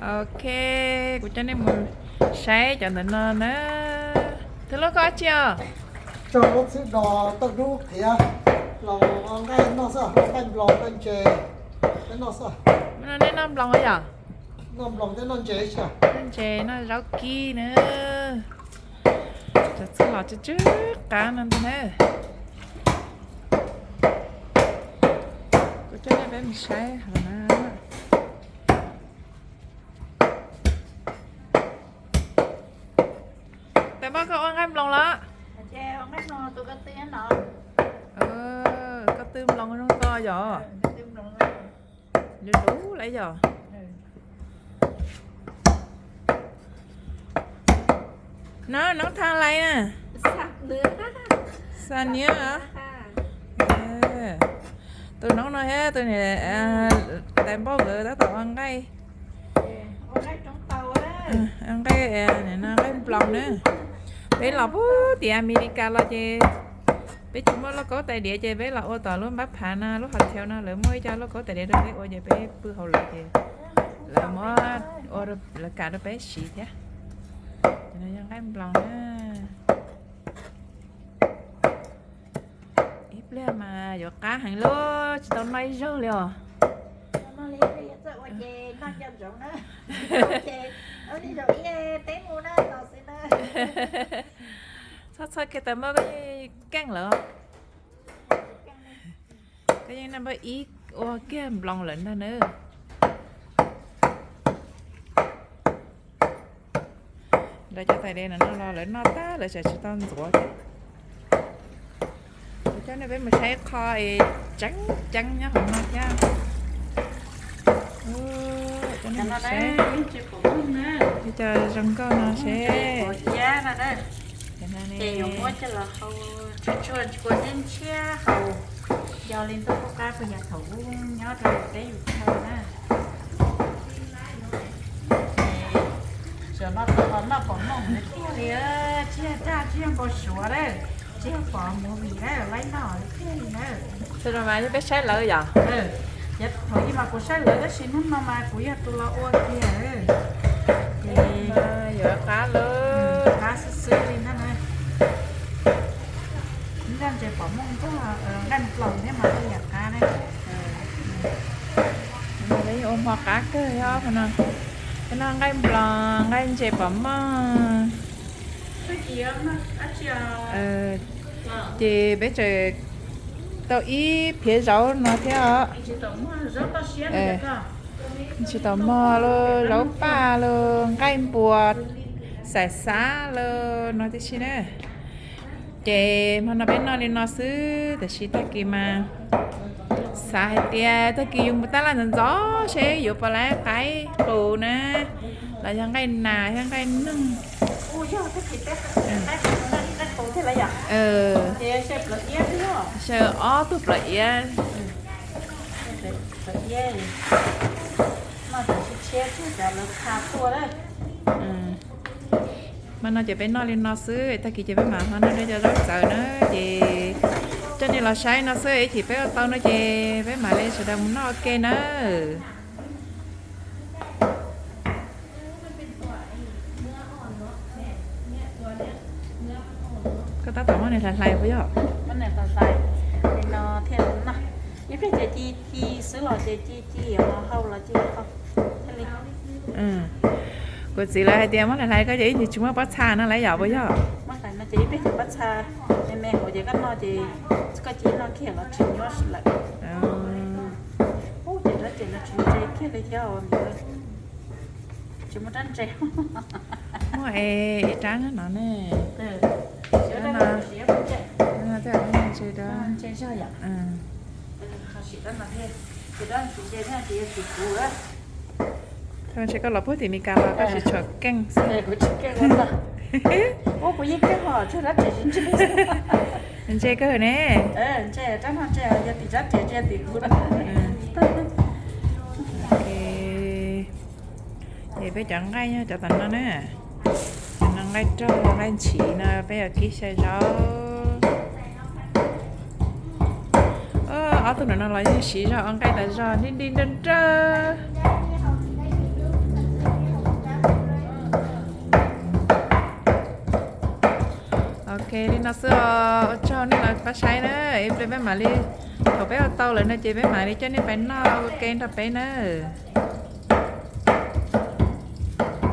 Ok, kuv coj nej mus saib cov ntawm no na. Tus hlub, koj ua dab tsi os? Tso lub txhwb dos tauj dub qhiav los ua nqaij noj xwb, nqaij nploos nqaij ntses thiab noj xwb. No nej noj nploos yom? Noj nploos thiab noj ntses xwb. Noj ntses noj zaub kib na. Cov txhua los tsw tsw qab no ntag na. Kuv coj nej peb mus saib hauv na. Tais Npauj, koj ua nqaij nploos los? Koj tw nploos zoo nkauj yom? Lub lub lawm yom? No noob tha lais na. Xa niab. Tus noob no thiab tus niam tais Npauj nkawd tab tom ua nqaij. Nqaij, nqaij nploos na. Peb los puag tim Amelikas los ces peb tsis muaj lauj kaub tais diav ces peb los ua tom lub npab phav no, lub hotel no lawv muaj ib co lauj kaub tais diav rau peb ua ces peb pw hauv lawv ces lawv muab ua, lawv kam rau peb siv thiab. Ces no yog nqaij nploos na. Ib pliag mas yuav qab heev lawm, tsis tau noj ib zaug li os. Txhob txhawj kiag, Tais Npauj, koj yeej keej lawm. Koj yeej naj npawb ib ua kiag nploos lawm ntag na. Lawv cov tais diav no no los lawv noj tag lawv tseem tsis tau ntxuav thiab. Kuv coj nej peb mus saib qho es tseeb ceeb nyob hauv no thiab. Coj nej mus saib ib co zoo nkauj no seb. Ces yuav muab coj los hau tsuag tsuag ntshua ntshiab ntshiab haus. Yog li ntuj qub qab puas yog thaum ub nyob rau peb yus chaw na. Ces zaum no tau los noj pom mooj tiag li, tsis yog dag tsis yog npau suav lawm, tsis yog pom movie lawm, laib noj tiag li na. Thaum no mas yog peb saib lawv yom? Ces thaum ub mas kuv saib lawv tab sis hnub no mas kuv yog tus los ua kiag. Ces yuav qab lawm, qab xwb xwb li ntag na. Noj ntses pom mooj nrog nqaij nploos thiab mas ua yam qab na. Peb ua hmo qab kawg thiab no. Peb noj nqaij nploos, nqaij ntses pom mooj. Ces peb tseem tau ib phiav zaub no thiab os. Tsis tau mog lauj, zaub paj lauj, nqaij npua, xaim xav lauj no tib si na. Ces hmo no peb noj li no xwb, tiam sis tag kis mas xav hais tias tag kis yus mus tab laj ntxov ntxov seb yuav puas laib qaib qus na, los yog nqaij nas thiab nqaij neeg. Xyaw ob tug plawv iab. Hmo no ces peb noj li no xwb, tag kis ces peb mam ho noj dua cov zaub txawv na. Ces coj nej los saib no xwb, ib chim peb ua tau no ces peb mam li sawv daws mus noj ua ke nawb. Koj tab tom muab nws hlais hlais puas yog? Muab nws hlais hlais, no thiaj li noj. Ib pliag ces ci ci xwb los ces ci ci, hau los ci hau thiaj li. Kuv txiv lawv hais tias muab hlais hlais koj ces ib ntsis tsis muaj pob txha no lawm yom, puas yog? Muab hlais no ces ib pliag ces pob txha me me hauv ces koj noj ces koj cia noj kiag los tsis nyuaj lawm. Ub, ces rab ntses no tsis ntse kiag li thiab. Tsis muaj rab ntses. Muaj es ib rab no ne. Ntse zog yom. Tsis ntse thiab, ces yog tim kuv. Thaum ntshe koj los puag tim Meskas los koj tsis tshua keej xwb. Kuv tsis keej ua ntag. Ub, kuv yeej keej os, tsuas rab tsev tsis ntse. Ntse kawg ne. Ntse, rab no ntse, yog tim rab tsev tsis yog tim kuv na. Ok. Ces peb cov nqaij yog cov tom no na. Cov no nqaij roj, nqaij ntshis no peb yuav kib xyaw zaub. Ob tug no no los yeej siv zog ua nqaij tas zog, nti nti nrawg nrawg. Ok, li no xwb os. Ua tsaug nej los pab saib na. Ib pliag peb mam li, thaum peb ua tau lawm no ces peb mam li coj nej pais noj ua ke nrog peb nawb.